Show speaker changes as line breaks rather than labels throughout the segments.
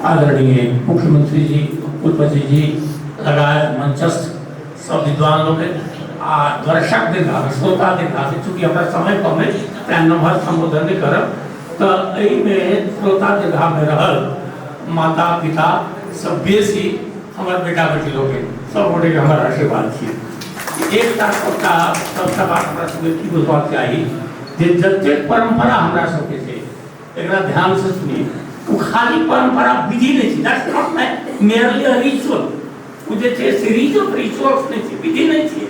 आदरणीय मुख्यमंत्री जी, कुलपति जी, लगायत मंचस्थ सब विद्वान लोग आ दर्शक दीर्घा, श्रोता दीर्घा। चूँकि हमरा समय कम अछि, तैं नम्हर संबोधन नहि करब। तऽ एहिमे श्रोता दीर्घामे रहल माता पिता सब, बेसी हमर बेटा बेटी लोकनि, सब गोटेके हमर आशीर्वाद छी। एकटा सबटा सबटा बात हमरा सबके की बुझबाक चाही जे जतेक परम्परा हमरा सबके छै, एकरा ध्यान से सुनिए, ओ खाली परम्परा विधि नहि छै। That's not merely a ritual. ओ जे छै सीरीज ऑफ रिचुअल्स नहि छै, विधि नहि छै।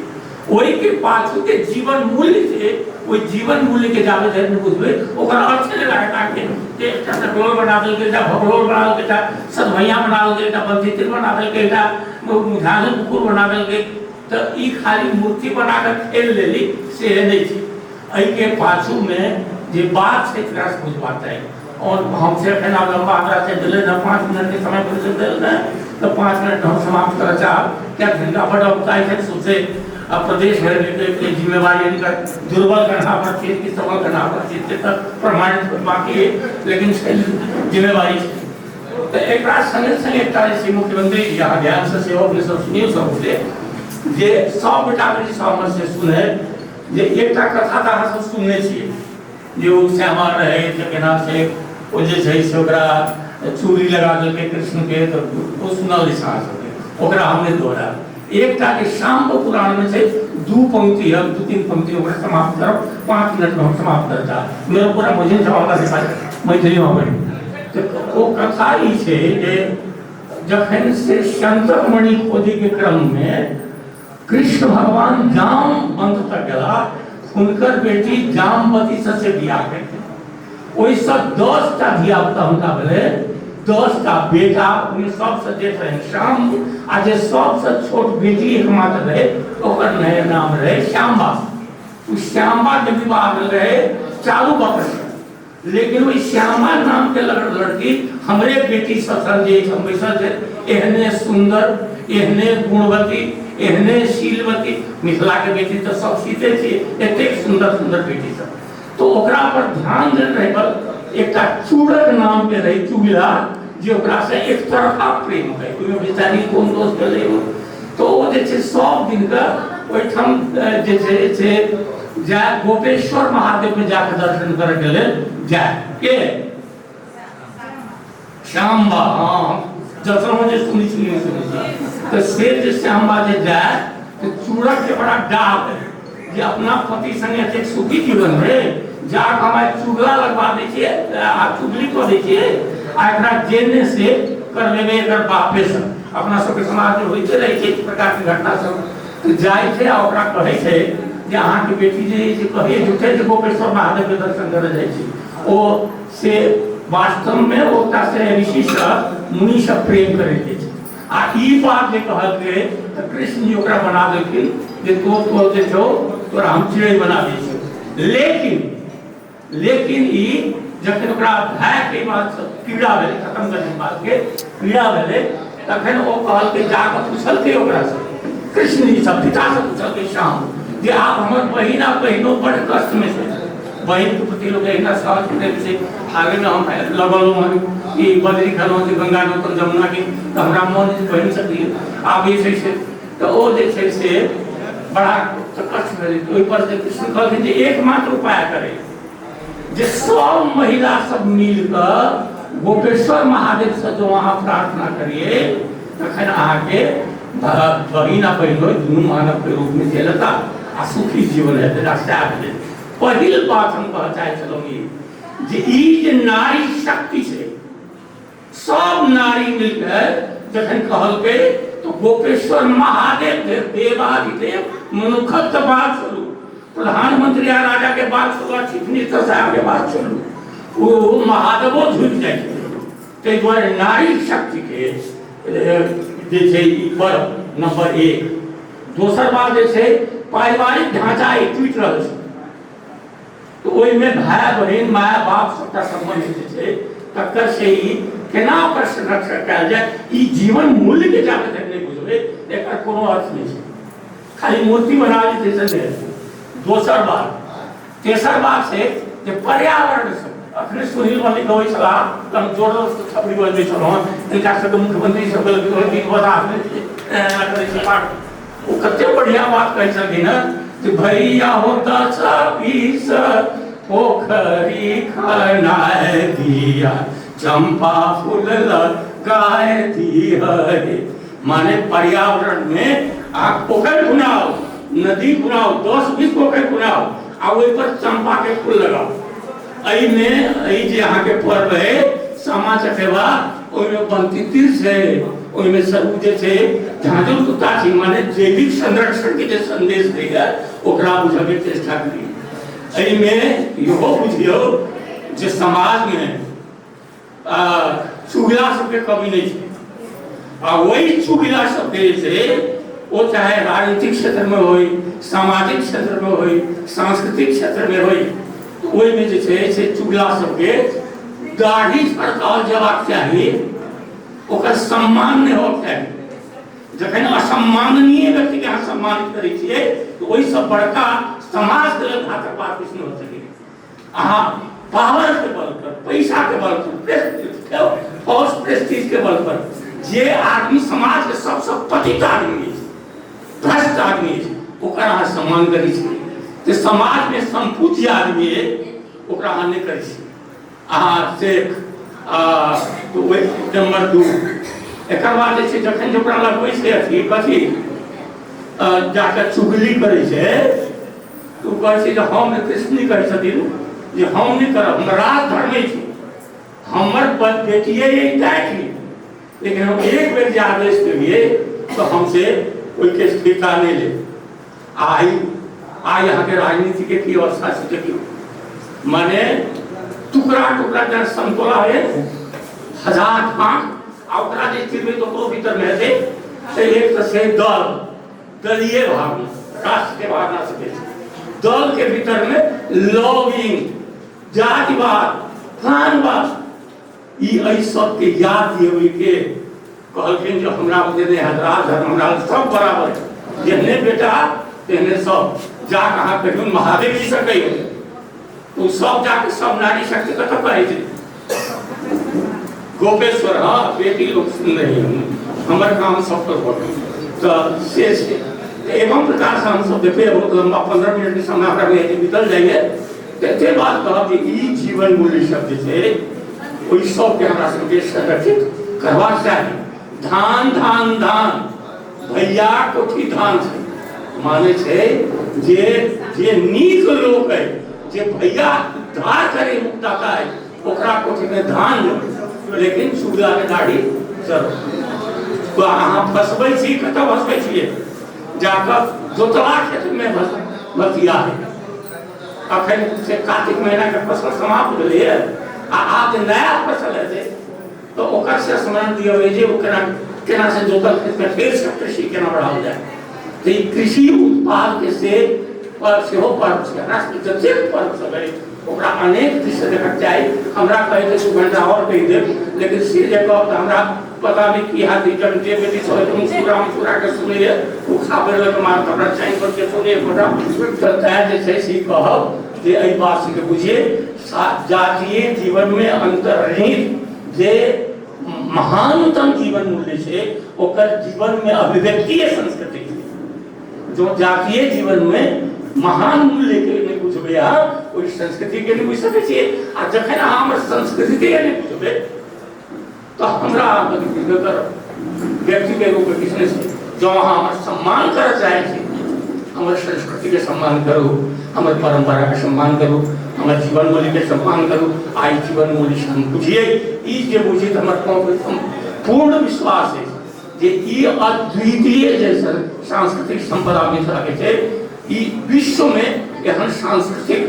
ओहिके पाछू के जीवन मूल्य छै। ओहि जीवन मूल्य के जाबे धरि नहि बुझबै, ओकर अर्थ नहि लागत अहाँके। जे एकटा चकलोल बना देलकै, एकटा भकलोल बना देलकै, एकटा सतभैया बना देलकै, एकटा बंसीतिर बना देलकै, एकटा झाँझ कुकुर बना देलकै, तऽ ई खाली मूर्ति बना कऽ खेल लेली से नहि छै। एहिके पाछूमे जे बात छै, तकरा से बुझबाक चाही। और हम से एखन आब लम्बा हमरा से देले ने, 5 मिनटके समय पर देल ने, तऽ 5 मिनट हम समाप्त करऽ चाहब, कियाकि हिनका बड औपचारिक छै सोचे आ प्रदेश भरिके के जिम्मेवारी हिनकर दुर्बल कन्हा पर छै कि सबल कन्हा पर छै, से तऽ प्रमाणित बाकी है, लेकिन छै जिम्मेवारी छै। तऽ एकरा संगे संगे एकटा जे छै, मुख्यमंत्री जी, अहाँ ध्यान से सेहो अपने सब सुनियौ सब गोटे, जे सब बेटा बेटी सब हमर से सुने, जे एकटा कथा तऽ अहाँ सब सुनने छियै जे ओ श्यामा रहै तऽ केना से ओ जे छै से ओकरा चूड़ी लगा देलकै कृष्णके, तऽ ओ सुनल अछि अहाँ सबके, ओकरा हम नहि दोहरायब। एकटा जे शाम्ब पुराणमे छै, दू पंक्ति हम, दू तीन पंक्ति ओकरा समाप्त करब। 5 मिनटमे हम समाप्त कर चाहब। मेरा पूरा भोजन सब मैथिलीमे बनि। तऽ ओ कथा ई छै जे जखन से शंकर मणि खोजैके क्रममे कृष्ण भगवान जामवंत तक गेला, हुनकर बेटी जामवती से बियाह केलखिन। ओहिसँ 10टा धियापुता हुनका भेलै, 10टा बेटा। ओहिमे सबसँ जेठ रहै श्याम आ जे सबसँ छोट बेटी एकमात्र रहै, ओकर नया नाम रहै श्याम्बा। ओ श्याम्बाके विवाह भेल रहै चारू बकर, लेकिन ओहि श्यामा नामके लड़की हमरे बेटी ससन जे एहिठाम बैसल छै, एहने सुन्दर, एहने गुणवती, एहने शीलवती। मिथिलाके बेटी तऽ सब सीते छियै, एतेक सुन्दर सुन्दर बेटी सब। तऽ ओकरा पर ध्यान देल रहै पर एकटा चूड़क नामके रहै चुगिला, जे ओकरासँ एक तरफा प्रेम रहै। ओहिमे बेचारी कोन दोष भेलै? ओ तऽ ओ जे छै सब दिनके ओहिठाम जे छै से जाय, गोपेश्वर महादेवमे जाके दर्शन करैके लेल जाय के श्यामबा। हाँ, जखन जे सुनै छी, सुनै छी, तऽ से जे श्यामबा जे जाय तऽ चूड़क के बड़ा डाह रहै जे अपना पति संगे एतेक सुखी जीवन रहे, जाक हम आइ चुगला लगवा दै छियै आ चुगली कऽ दै छियै आ एकरा जेने से करबेबै एकर बापे से। अपना सबके समाजमे होइते रहै छै एहि प्रकारके घटना सब। तऽ जाइ छै आ ओकरा कहै छै जे अहाँके बेटी जे से कहैए झूठे जे गोपेश्वर महादेवके दर्शन करऽ जाइ छै, ओ से वास्तवमे ओकरा से ऋषिसँ मुनिसँ प्रेम करैत अछि। आ ई बात जे कहलकै तऽ कृष्ण जी ओकरा बना देलखिन जे तो तो जे छौ, तोरा हम चिड़ै बना दै छियौ। लेकिन लेकिन ई जखन ओकरा भायके बात पीड़ा भेलै, खतम करने बातके पीड़ा भेलै, तखन ओ कहलकै, जाकऽ पुछलकै ओकरासँ, कृष्ण जी सब पितासँ पुछलकै श्याम, जे आब हमर बहिन आ बहिनो बड़ कष्टमे छै। बहिनके प्रति लोक एहिना सहज प्रेम छै। हालेमे हम लगलहुँ हन ई बजरी खेलहुँ जे गंगा नौतन जमुनाके, तऽ हमरा मन बहिन सकैए। आब जे छै से तऽ ओ जे छै से बड़ा कष्ट भेलै। ओहिपर जे कृष्ण कहलखिन जे एकमात्र उपाय करै जे सब महिला सब मिल कऽ गोपेश्वर महादेवसँ जो अहाँ प्रार्थना करिए, तखन अहाँके बहिन आ बहिनो दुनू मानवके रूपमे झेलता आ सुखी जीवन हेतै। आ सएह भेलै। पहिल बात हम कहऽ चाहै छलहुँ ई जे ई जे नारी शक्ति छै, सब नारी मिलके जखन कहलकै तऽ गोपेश्वर महादेव देवाधिदेव, मनुखक तऽ बात छोड़ू, प्रधानमंत्री आ राजा के बात छोड़ू, चीफ मिनिस्टर साहब के बात छोड़ू, ओ महादेवो झुकि जाइ छै। ताहि दुआरे नारी शक्तिके जे छै ई पर्व नंबर एक। दोसर बात जे छै, पारिवारिक ढाँचा ई टूटि रहल छै, तऽ ओहिमे भाय बहिन, माय बाप, सबटा सम्बन्ध जे छै तकर से ई केना ओकर संरक्षण कयल जाय, ई जीवन मूल्य के जाबे तक नहि बुझबै, एकर कोनो अर्थ नहि छै। खाली मूर्ति बना ली से नहि। दोसर बात, तेसर बात छै जे पर्यावरण से अखने सुनील मल्लिक गबै छलाह तऽ हम जोर जोरसँ थपड़ी बजबै छलहुँ हँ। हिनका सबके मुख्यमंत्री सबके दिन बता एना करै छै पाठ। ओ कते बढ़िया बात कहै छलखिन हँ जे भैया हो दस बीस पोखरी खनाय दिया, चंपा फूल लगाय दिया। माने पर्यावरण में अहाँ पोखरि खुनाउ, नदी खुनाउ, 10-20 पोखरि खुनाउ आ ओहि पर चंपा के फूल लगाउ। एहिमे एहि जे अहाँके पर्व है सामा चकेवा, ओहिमे बनतितिर छै, ओहिमे सब जे छै झाँझुर कुत्ता छै, माने जैविक संरक्षण के जे संदेश दैए ओकरा बुझयके चेष्टा करी। एहिमे इहो बुझियौ जे समाजमे चुगला सबके कमी नहि छै आ ओहि चुगला सबके जे छै ओ चाहे राजनीतिक क्षेत्रमे होइ, सामाजिक क्षेत्रमे होइ, सांस्कृतिक क्षेत्रमे होइ, तऽ ओहिमे जे छै से चुगला सबके दाढ़ी फड़काओल जेबाक चाही, ओकर सम्मान नहि होबाक चाही। जखन असम्माननीय व्यक्तिके अहाँ सम्मानित करै छियै तऽ ओहिसँ बड़का समाजके लेल घातक बात किछु नहि हो सकैए। अहाँ पावर के बल पर, पैसा के बल पर, फॉल्स प्रेस्टीज के बल पर जे आदमी समाज के सबसँ पतित आदमी अछि, भ्रष्ट आदमी अछि, ओकर अहाँ सम्मान करै छी। जे समाज में संपूज्य आदमी अछि ओकरा अहाँ नहि करै छी। अहाँ शेख ओहि नंबर 2। एकर बाद जे छै जखन जे ओकरा लगबै छै अथी कथी जाकऽ चुगली करै छै तऽ ओ कहै छै जे हम कृष्ण नहि कहै छथिन जे हम नहि करब, हम राजधर्म नहि छी, हमर बेटिए तैं छी, लेकिन हम एक बेर जे आदेश देलियै तऽ हम से ओहिके स्थिरता नहि लेब। आइ आइ अहाँके राजनीतिके की अवस्था छै देखियौ, माने टुकड़ा टुकड़ा जेना समतोला है हजार फाँक आ ओकरा जे चिरबै तऽ ओकरो भीतरमे हेतै से एक तऽ छै दल, दलीय भावना, राष्ट्र के भावना से बेसी दल के भीतर में लॉबिंग, जातिवाद, फलानवाद, ई एहि सबके याद दियबै के कहलखिन जे हमरा बुझे नहि हैत, राज धर्म हमरा सब बराबर है, जेहने बेटा तेहने सब। जाक अहाँ कहियौ महादेव जी से कहियौ तो सब जाके सब नारी शक्ति कतऽ कहै छै गोपेश्वर। हाँ बेटी लोग सुन रही हूँ, हमर काम सब पर भऽ गेल तऽ से छै। एवं प्रकार से हम सब देखै बहुत लंबा 15 मिनट के समय हमरा बुझाइ छै बीतल जाइए। तऽ एते बात कहब जे ई जीवन मूल्य सब जे छै ओहि सबके हमरा सबके संरक्षित करबाक चाही। धान धान धान भैया कोठी धान छै, माने छै जे जे नीक लोक है, जे भैया उद्धार करे मुक्ताता है, ओकरा कोठी में धान जबै, लेकिन सुगला के दाढ़ी जरूर। तो अहाँ फसबै छी, कतऽ फसबै छियै? जाकऽ जोतला खेत में भसिया है। अखन से कार्तिक महीना के फसल समाप्त भेलैए आ आब जे नया फसल हेतै तऽ ओकर से स्मरण दियबै जे ओ केना केना से जोतल खेत में फेर से कृषि केना बढ़ाओल जाय। तऽ ई कृषि उत्पाद के से पर सेहो पर्व छै। हमरा सबके जतेक पर्व सब है ओकरा अनेक दृश्य देखक चाही। हमरा कहै 2 घंटा आओर कहि देब, लेकिन से जे कहब तऽ हमरा पता नहि की हाथ जन जे बेटी सब एकदम मुस्कुरा मुस्कुरा के सुनैए, ओ खाबर लग मारत हमरा चाहि पर के सुनैए गोटा। तऽ तैं जे छै से कहब जे एहि बात सबके बुझिए, जातीय जीवनमे अन्तर्निहित जे महानतम जीवन मूल्य छै ओकर जीवनमे अभिव्यक्तिए संस्कृति छै। जो जातीय जीवनमे महान मूल्य के नहि बुझबै अहाँ, ओहि संस्कृतिके नहि बुझि सकै छियै। आ जखन अहाँ हमर संस्कृतिके नहि बुझबै तऽ हमरा अहाँके बुझबे करब व्यक्तिके रूपमे किछु नहि छै। जँ अहाँ हमर सम्मान करऽ चाहै छी, हमर संस्कृतिके सम्मान करू, हमर परम्पराके सम्मान करू, हमर जीवन मूल्यके सम्मान करू। आ ई जीवन मूल्य हम बुझियै, ई जे बुझियै तऽ हमर पूर्ण विश्वास अछि जे ई अद्वितीय जे सांस्कृतिक सम्पदा मिथिलाके छै, ई विश्वमे एहन सांस्कृतिक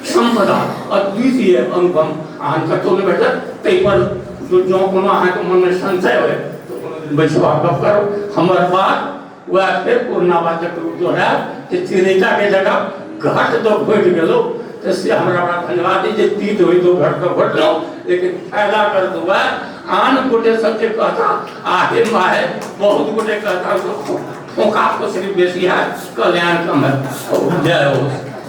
सम्पदा अद्वितीय अनुपम अहाँ कतहु नहि भेटत। ताहिपर जँ कोनो अहाँके मनमे संशय होय तऽ कोनो दिन बैसब आ गप करब। हमर बात वएह फेर पुरना बात जब दोहरायब जे चिरैताके जगह घट दऽ घोटि गेलहुँ तऽ से हमरा बड़ा धन्यवाद जे तीत होइतो घट दऽ घोटलहुँ, लेकिन फायदा करत वएह। आन गोटे सब जे कहता आहे माहे, बहुत गोटे कहता फोका फोसरी बेसी है, कल्याण कम है। जय हो।